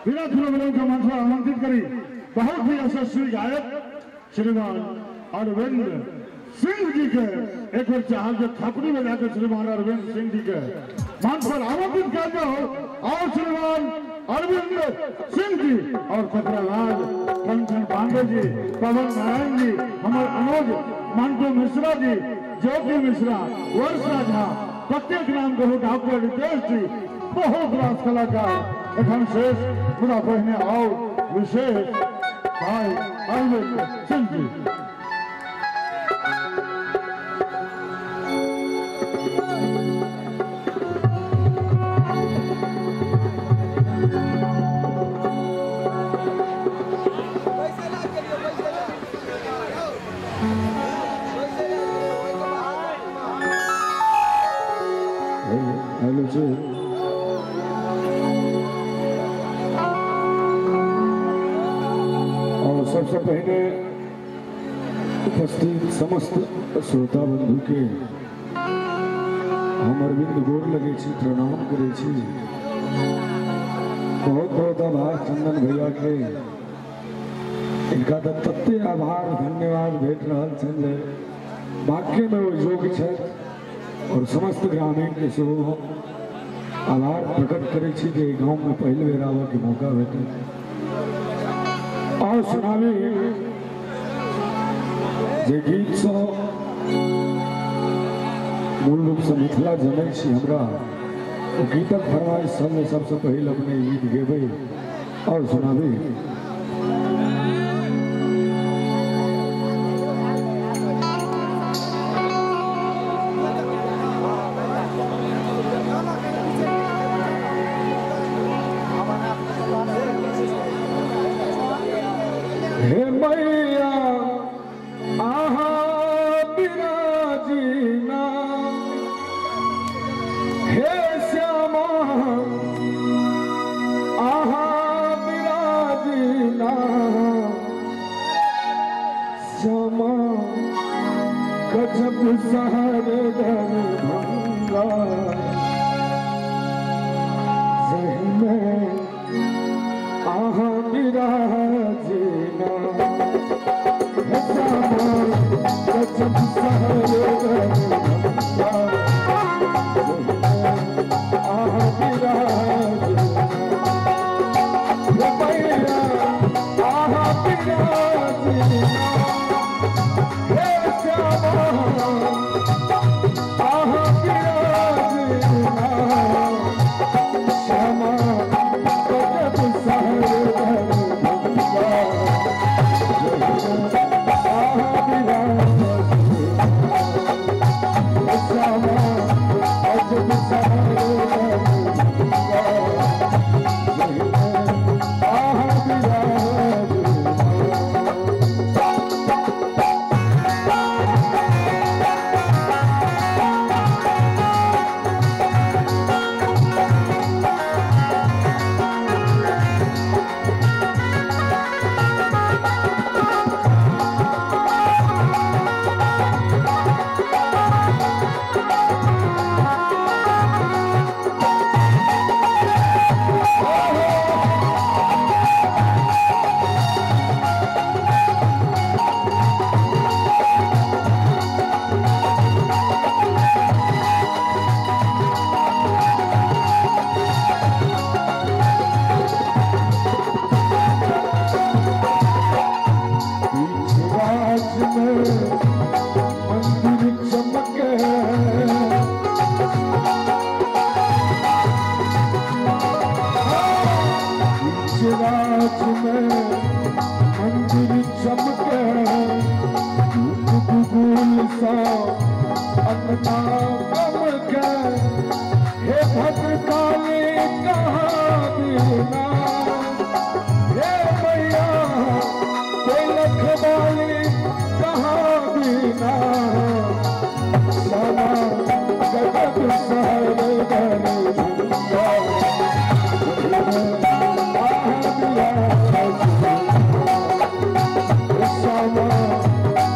बिना कोनो के मंच पर आमंत्रित करी बहुत ही यशस्वी गायक श्रीमान अरविंद सिंह जी के एक बार चाहब जो थपड़ी बजाकर श्रीमान अरविंद सिंह जी के मंच पर आमंत्रित कर जाओ। और श्रीमान अरविंद सिंह जी और पत्रराज कंचन पांडे जी, पवन नारायण जी, हमारे अनुज मंटू मिश्रा जी, ज्योति मिश्रा, वर्षा झा, प्रत्येक नाम कहू डॉक्टर रितेश जी, बहुत रास कलाकार एखन शेष मुदा पहिने और विशेष भाई अरविंद सिंह जी। हेलो जी, और सबसे पहले उपस्थित समस्त श्रोता बंधु के हम अरविंद गोर लगे छी, प्रणाम करे छी। बहुत बहुत आभार चंदन भैया के, इनका तो तत्ते आभार धन्यवाद भेट रहा छनि वाक्य में वो योग्य छथि। और समस्त ग्रामीण के सेहो हम आभार प्रकट करै छी जे गाँव में पहिल बेर आबऽ के मौका भेटल। और सुनाबी जे गीत सब मूल रूप से मिथिला जनै छी, हमरा ओ गीतक फरमाइश सबमे सबसे पहिल अपने गीत गेबै और सुनाबी। हे मैया आहा बिराजीना, हे श्यामा आहा बिराजीना, श्यामा गजब शहर दरभंगा, जहिमे आहा बिराजीना, हे श्यामा गजब शहर दरभंगा, जहिमे आहा बिराजीना, हे मैया आहा बिराजीना, हे श्यामा आहा बिराजीना, श्यामा गजब शहर दरभंगा, जहिमे आहा बिराजीना, श्यामा गजब शहर दरभंगा, जहिमे आहा बिराजीना। मंदिर चमके, राज में मंदिर चमके, गुल सा अंगना गमके, हे भद्रकाली कहाँ बिना, हे मैया तिलक वाली कहाँ बिना, श्यामा गजब शहर दरभंगा, आहा बिराजीना, श्यामा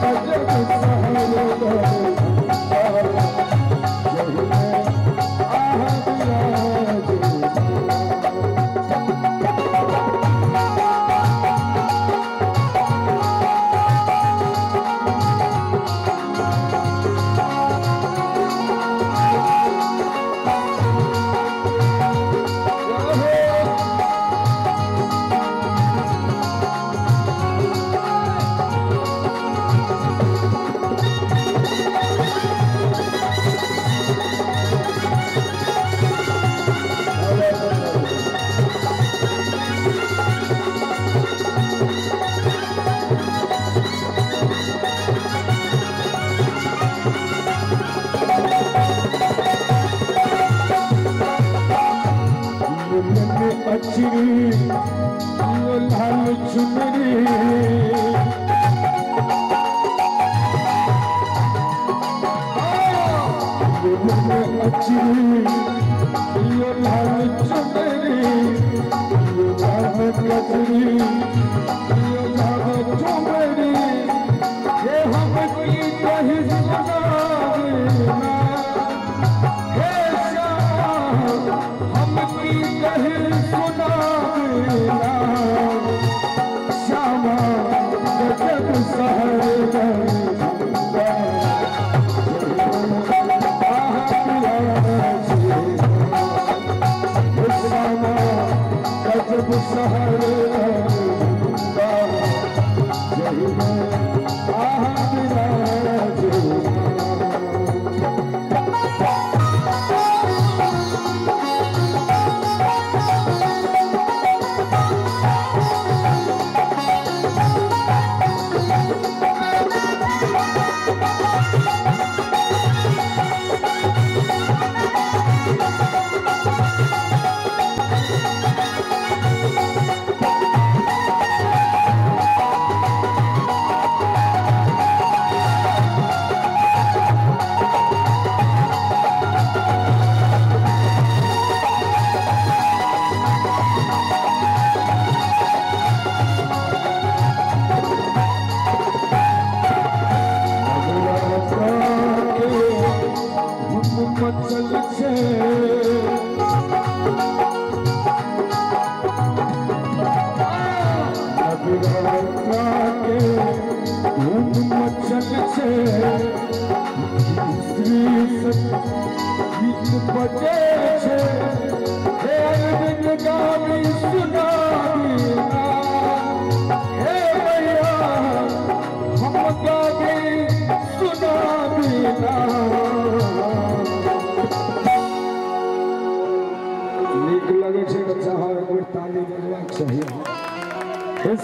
गजब शहर दरभंगा, जहिमे आहा बिराजीना। अचरी यो लाल चुनरी अचरी यो लाल चुनरी यो लाल कजरी यो लाल चुनरी ये हम की कही सुना हे श्यामा हम की कही सुना श्यामा गजब सहर गजब सहर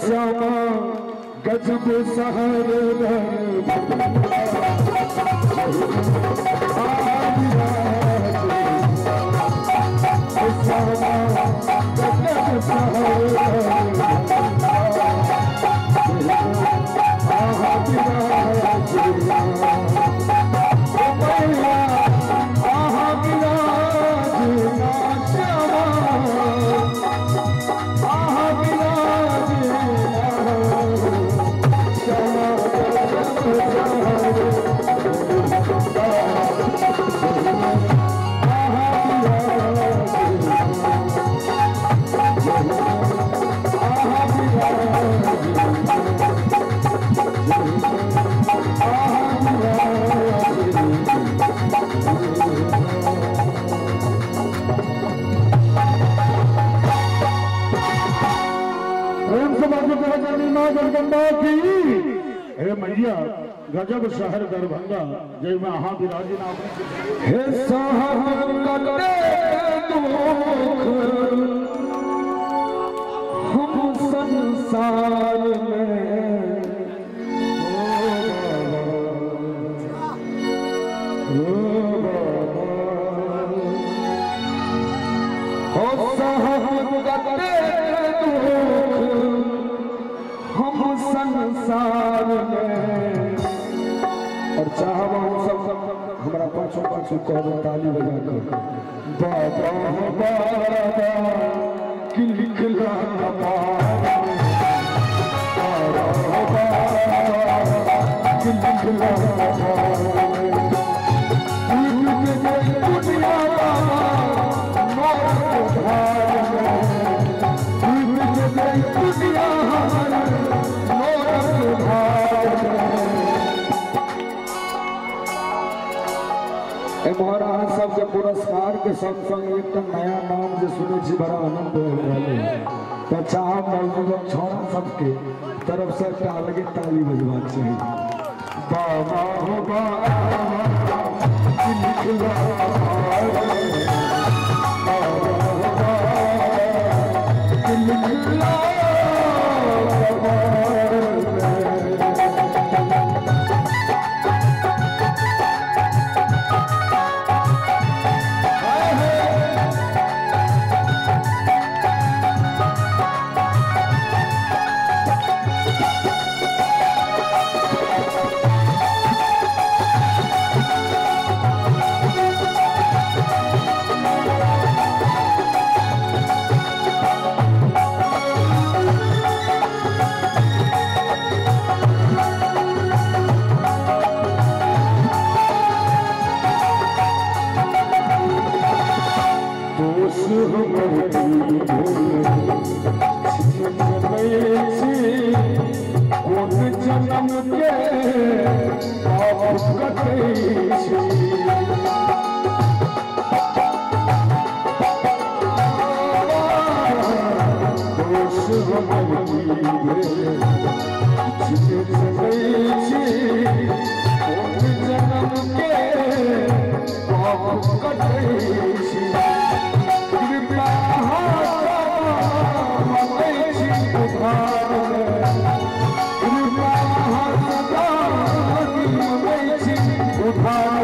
श्यामा गजब सहर हे मैया गजब शहर दरभंगा जय में अहाँ विराजी नाम हे साहब कते दुख हम संसार में ओ बाबा हो साहब कते दुख हम संसार में। और चाहब हम सब हमारा पाछू पाछू कहब ताली बजा कर बाबा बाबा कि लिखला कपाल बाबा बाबा कि लिखला कपाल दुनिया बाबा दुनिया एम्हर अहाँ सबके पुरस्कार के संग संग एक नया नाम जे सुनै छी बड़ा आनंद हो रहल है। तो चाहब नवयुवक छोरा सबके तरफ से एकटा अलगे ताली बजबाक चाही। बाबा हो बाबा लिखला लिखला कटै छी। दोष हमर की भेल जे चलै छी, कोन जन्म के पाप कटै छी। कृपा मंगै छी उधार, कृपा मंगै छी उधार।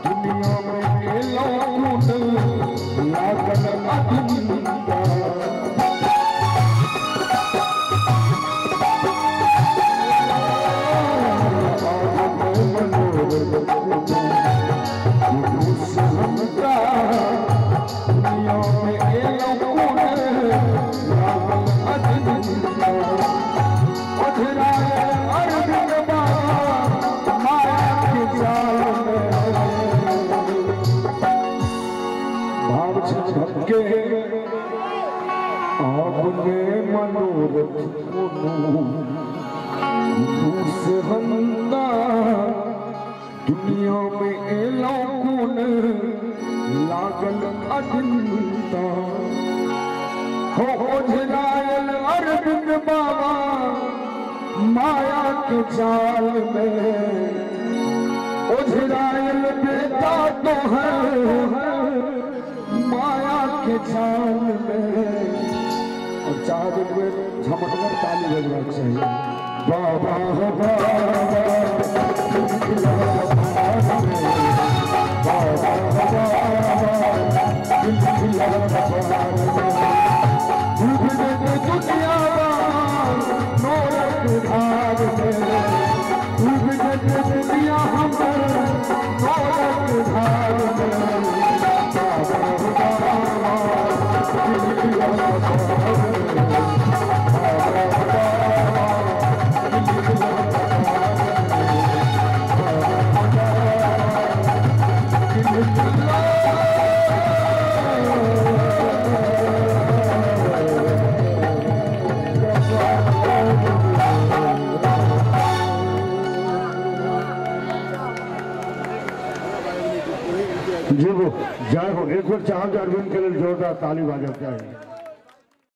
दुनिया में लागल अदुनिया। दुनिया में लागल अदुनिया। के अपने मनोरथ से हंदा, दुनिया में एलो कोन लागल अदंता। हो ओझरायल अरविंद बाबा माया के जाल में, ओझरायल बेटा तो है माया के जाल में। और चार दिन में झमटगर ताली बजना चाहिए। बाबा हो बाबा दुनिया हमर नोरक धार में। जी वो जय हो। एक बार चाहब अरविंद के लिए जोरदार ताली बाजब चाहिए।